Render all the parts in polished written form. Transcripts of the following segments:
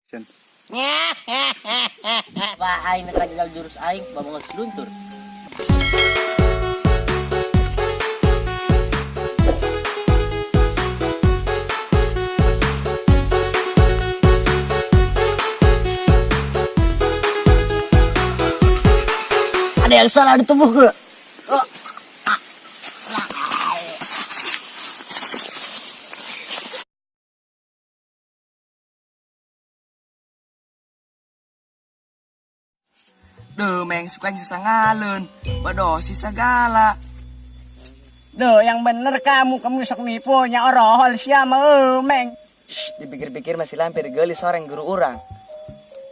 Pak aing nek jajal jurus aing babangun seluntur. Ada yang salah di tubuhku. Oh. Duh, meng suka yang susah ngalun. Badosi segala. Duh, yang bener kamu, kamu sok nipu nya orohol siapa meng. Shh, dipikir-pikir masih lampir gelis orang guru orang.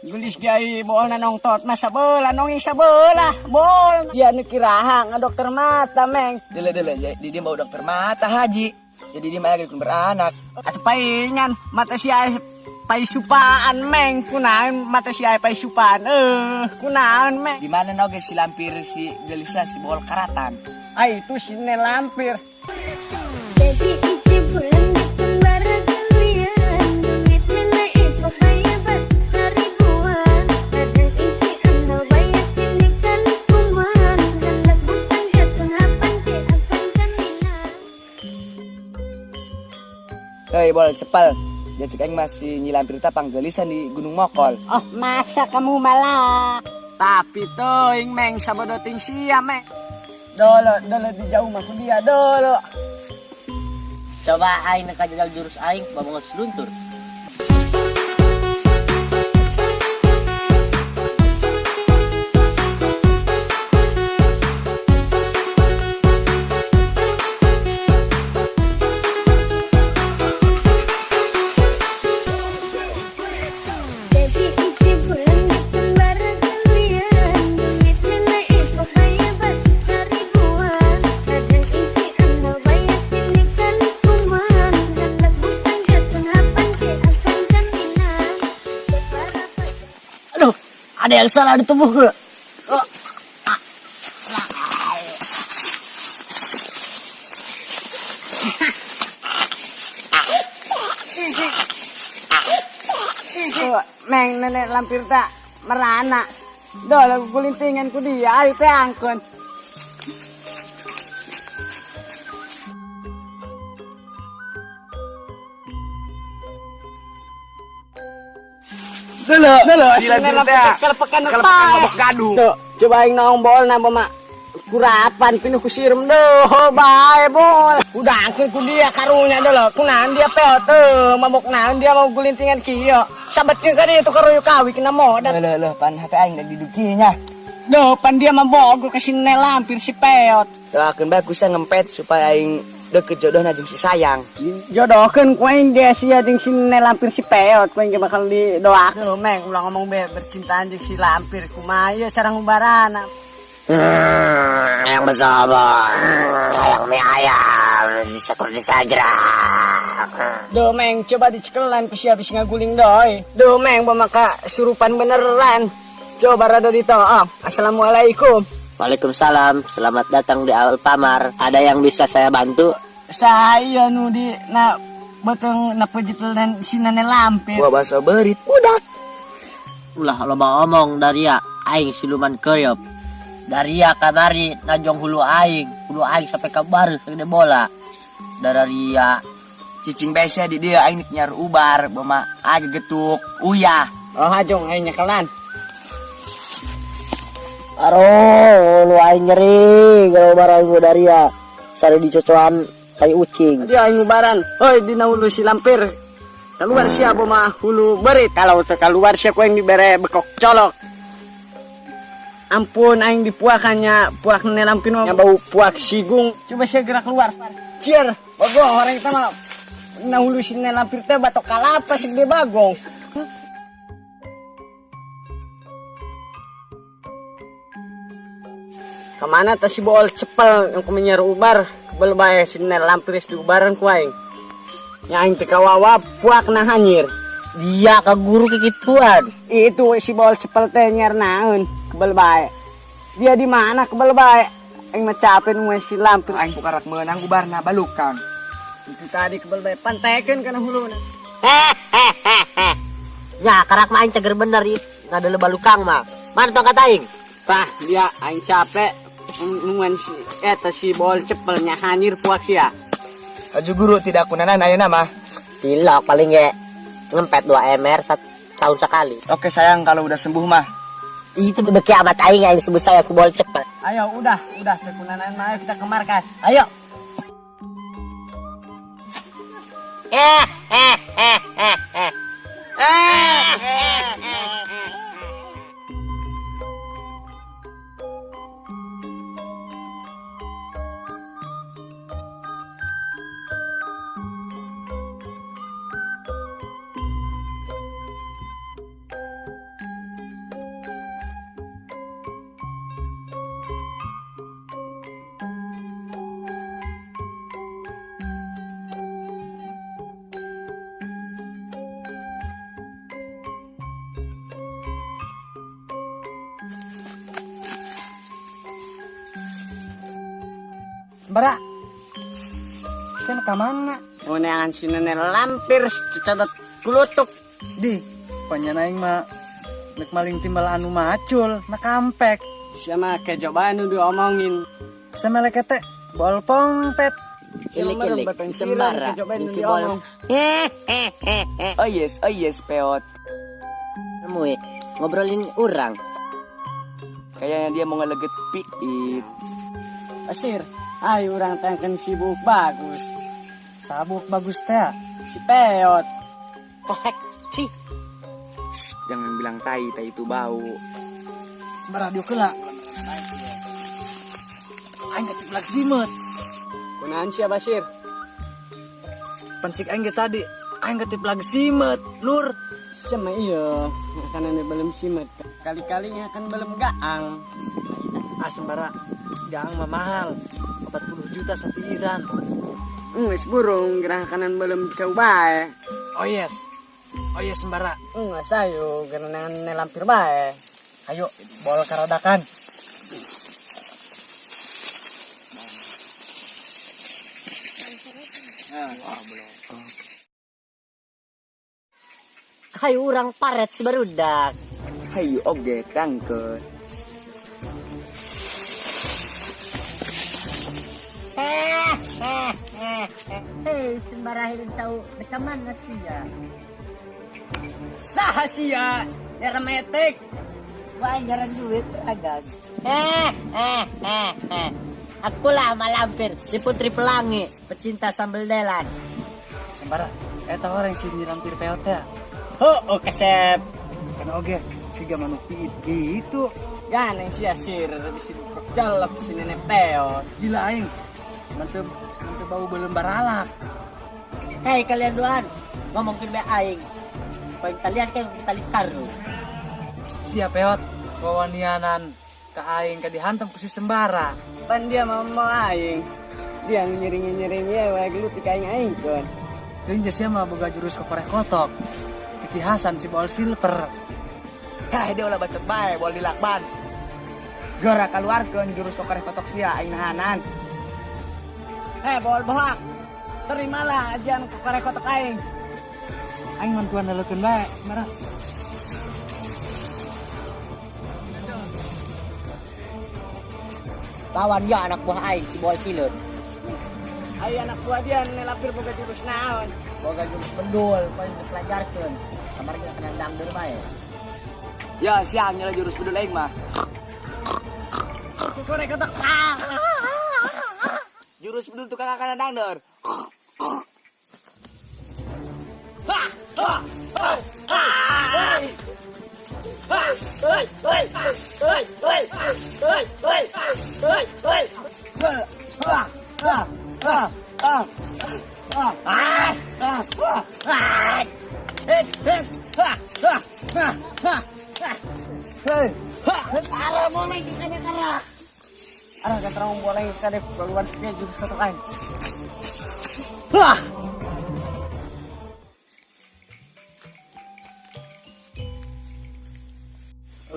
Gelis gay bool na nongtot masa bola nongi sabelah bol. Dia nu kiraha nga dokter mata meng. Dele dele, jadi dia mau dokter mata haji. Jadi dia mah lagi beranak. Atau paingan mata si ai paisupaan meng kunaon mata si ai paisupaan kunaon meng. Gimana noge si lampir si gelisah si bol karatan. Ai itu si ne lampir. Jadi ici bulan bikin bareng duit mina ibu hayabat seribuan. Kadang ici anu bayar sini kali kuman. Hendak butang jatuh hapan ci apan jaminan. Hei bol cepal. Dia cek aing masih nyilampir tapang gelisan di Gunung Mokol. Oh masa kamu malah. Tapi toing meng sabodoting sia meng. Dolo dolo di jauh mah ku dia dolo. Coba aing nek jajal jurus aing babangun seluntur. Jadi ici bulan bikin bareng duit mina ibu hayabat seribuan. Kadang ici anu bayar sini kali kuman. Hendak butang jatuh hapan ci apan jaminan. Aduh, ada yang salah di tubuhku. Oh. Tuh, meng nenek lampir tak merana. Dolo kulintingan ku dia ayo teh angkon. Dele, Dolo si si nenek lampir lampir teh. kelepekan Kelepekan mabok gadung. Tuh, coba aing naong bol na mak kurapan pinuh ku sirum doh bae bol. Udah angkeun ku dia karunya dolo. Kunaon dia peot teu mabok naon dia mau gulintingan kieu. Sabetkeun ka dieu tukar royok kawi kena modal. Lele lele pan hate aing dek didukinya. Duh, pan dia mah bogo ke sini lampir si peot. Doakeun bae kusa ngempet supaya aing deket jodohna jeung si sayang. Jodohkeun ku aing ge sia jeung si lampir si peot, ku aing ge bakal didoakeun. Loh, meng ulah ngomong be bercintaan jeung si lampir kumaha ieu cara ngubarana. Yang bersama, yang mie ayam, seperti saja. Duh, meng coba dicekelan ku sia bisi ngaguling doi. Duh, meng maka surupan beneran. Coba rada ditoong. Assalamualaikum. Waalaikumsalam, selamat datang di Alfamart. Ada yang bisa saya bantu? Saya nu di na beteng na pejitel dan si nene lampir. Gua baso berit budak. Ulah loba omong daria, aing siluman keuyeup. Daria kamari najong hulu aing sampai ka baru segede bola. Daria Cicing bae sia di dieu aing nik nyaru ubar, boma age getuk uyah. Oh hajong aing nyekelan. Aduh, lu aing nyeri kalau barang gua daria. Sari dicocoan tai ucing. Dia aing ubaran. Hoi dina hulu si lampir. Keluar sia boma hulu berit. Kalau teu keluar sia ku aing dibere bekok colok. Ampun aing dipuakannya, puak nelam kinu nya bau puak sigung. Coba sia gerak keluar. Cier, bago orang kita mah na hulu si lampir teh batok kalapa segede bagong. Kemana tas si bol cepel yang kumenyer ubar kebel bae si lampir di ubaran ku aing. Nya aing teu kawawa puak na hanyir. Dia ke guru kekituan. Itu si bol cepel teh nyer naon kebel bae. Dia di mana kebel bae? Aing mah capek nu si lampir. Aing pukarak meunang ubarna balukang. Itu tadi kebel bae pantekeun kana huluna. Ya, karak mah aing cager bener ieu. Ngadele balukang mah. Mana tongkat aing? Pah, dia aing capek nungguan si eta si bol cepelnya hanyir puak sia. Aju guru tidak kunanan ayeuna mah. Tilok paling ge ngempet 2 MR tahun sekali. Oke sayang kalau udah sembuh mah. Itu beki amat aing aing sebut saya ku bol cepet. Ayo udah, udah tekunanan mah, ayo kita ke markas. Ayo. Eh, eh, eh, eh, eh. Sembara. Kan ka mana? Neangan si nenek lampir cecodot gulutuk. Di, panjana aing mah nek maling timbal anu macul, na kampek. Siapa kecoba anu diomongin. Semelek teh bol pongpet. Ilik-ilik, sembara, si bol. Eh, eh, eh, eh. Oh yes, peot. Mui, ngobrolin orang. Kayaknya dia mau ngeleget piit. Pasir, ayo orang tangken sibuk bagus. Sabuk bagus teh. Si peot. Kohek, cih. Jangan bilang tai, tai itu bau. Sembara dieu keula. Aing ketiplak simet. Kunaon sia Basir? Pansik aing ge tadi, aing ketiplak simet, lur. Sama iya, makanan belum simet. Kali-kalinya akan belum gaang. Ah sembara, gaang mah mahal. 40 juta satiran. Wis burung gerah kanan belum coba. Oh yes. Oh yes sembara. Enggak sayo gerangan lampir bae. Ayo, bol karadakan. Hayu urang paret si barudak. Hayu oge tangke. Hei, sembara hidup cau dekat mana sih ya? Saha sia, nyaremetek. Wah, nyaran duit agak. Eh, eh, eh, eh. Akulah Malampir, si Putri Pelangi, pecinta sambal delan. Sembara, eta orang si nyirampir peot ya. Oh, kesep. Kan oge, siga manuk piit gitu. Ganeng sia sir, di celep si nenek peot. Gila aing. Mantep, mantep bau belum baralak. Hei kalian duaan, ngomongin be aing. Poin kalian kayak tali karu. Sia peot, wawanianan ka aing ka dihantam ku si Sembara. Pan dia mau mau aing. Dia nyiringi-nyiringi ya, wae gelut di kaing aing kon. Teuing sia mah boga jurus kokoreh kotok. Kiki Hasan si bol silver. Hah, dia ulah bacot bae bol dilakban. Gora keluarkeun jurus kokoreh kotok sia aing nahanan. Hei, bol bohak. Terimalah ajian kokoreh kotok aing. Aing mantuan leukeun bae, Sembara. Lawan ya anak buah aing si bol sileun. Ayo anak buah dia nelapir boga jurus naon. Boga jurus bedul, paling dipelajarkeun. Kamari kita kena dangdeur bae. Ya, siang nyala jurus bedul aing mah. Kokoreh kotok. Jurus bedul tukang akan dangdeur. Arah boleh kena karah. Arah kata orang boleh kena keluar ke jurus kotok aing. Wah.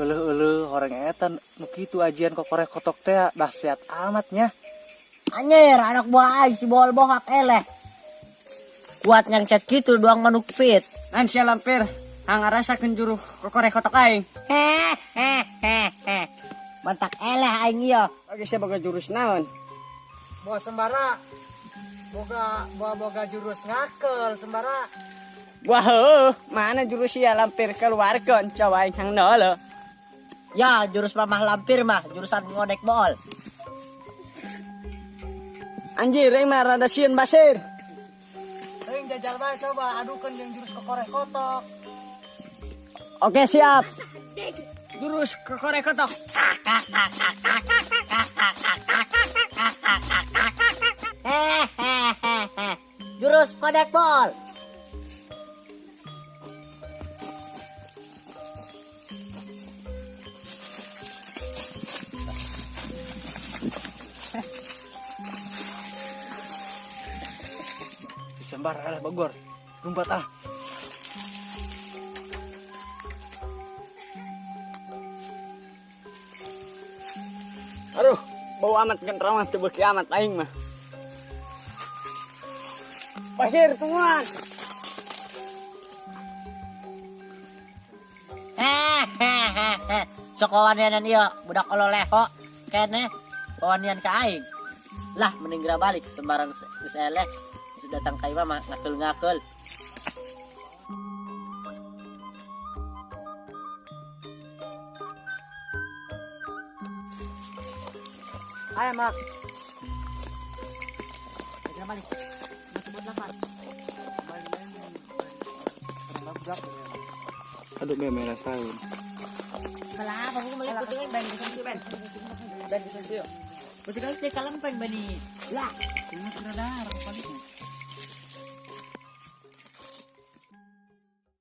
Euleuh-euleuh orang eta nu kitu ajian kokoreh kotok teh dahsyat amatnya. Anjir, anak buah aing si bol bohak eleh. Kuat nyangcet gitu doang manuk pit. Nan sia lampir. Hang ngarasakeun jurus kokoreh kotok aing. Hehehe. Mantak eleh aing ieu. Oke, sia boga jurus naon? Bawa sembara. Boga bawa boga jurus ngakel sembara. Wah, heuh, mana jurus sia lampir keluarkeun coba aing hang nolo. Ya, jurus mamah lampir mah, jurusan ngodek bool. Anjir, aing mah rada sieun basir. Aing jajal bae coba adukeun jeung jurus kokoreh kotok. Oke, siap. Jurus kokoreh kotok. Hehehe. Jurus kodek bol. Si sembara alah Bogor. Lumpat ah. Aduh, bau amat gendrawan teu beuki amat aing mah. Pasir tungguan. Hehehe. Sok wawanianan ieu budak ololeho keneh wawanian ka aing. Lah mending geura balik sembarang geus eleh. Geus datang ka imah mah ngakeul-ngakeul. Ayo mak. Geura balik. Aduh, merah sahun. Kalah apa aku beli kucing ben Ben. Ben bisa sih. Kucing aing teh kalempeng bani. Lah, Ini sudah darah paling.